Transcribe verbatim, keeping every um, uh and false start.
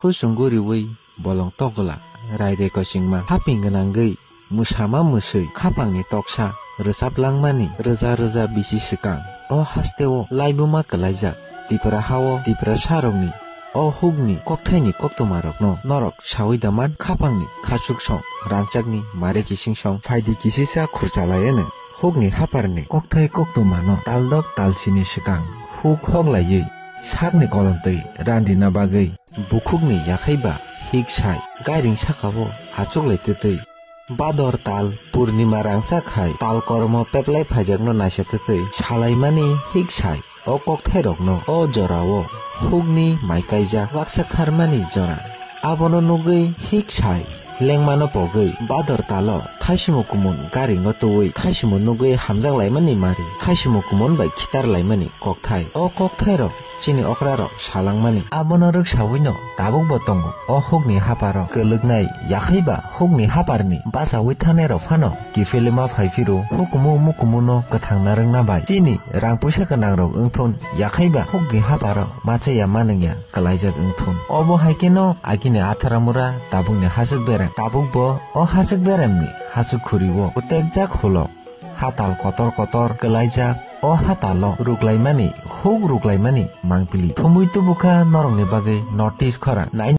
Kuchungo riwi bolong tokgola, raire kochingma, haping gwnangwi, mwsama mwswi, khapangni toksa, rwchap langmani, rwja rwja bisi swkang, o hasteo laibuma kwlaijak, Tipra hao, Tiprasarokni, o hukni, kokthaini koktwmarokno, norok sawi daman, khapangni, khachuk song, rangchakni, mare kising song, phaidi kisisa khurchalaiano, hukni haparni, kokthai koktwmano, taldok talsini swkang, huk hoklaiwi, sakni kolomtwi, randina bagwi, bukhukni yakhaiba, hik sai, gairing sakao, achuklai twtwi. Bador tal, purnima rangchak hai, tal kormo peplai phaijakno naisa twtwi, salaimani, hik sai, o kokthairokno, o jorao, hukni mai kaijak, baksa kharmani jora. Abono nugwi, hik sai, lengmano pogwi, bador talo, thaisimo kumun, garingo twiwi, thaisimo nugwi, hamjak laimani mari, thaisimo kumun bai khitar laimani, kokthai. O kokthairok chini okrarok salangmani. Abono rwksawino tabukbo tongo. O hukni haparo kwlwknai yakhaiba hukni haparni bachawi thanairok phano kiphilima phaiphiro hukumu mukumuno kwthang narwkna bai. Chini rang puisa gwnangrok wngthun yakhaiba hukni haparo machaya manwngya kwlaijak wngthun. Obo hai kheno agini atharamura tabukni haswk berem. Tabukbo o haswk beremni haswk khuriwo utekjak hulo. Hatal kotor kotor kwlaijak, o hatalo ruklaimani, huk ruklaimani mangpili. Thumui tubukha norokni bagwi notice khorang. Nai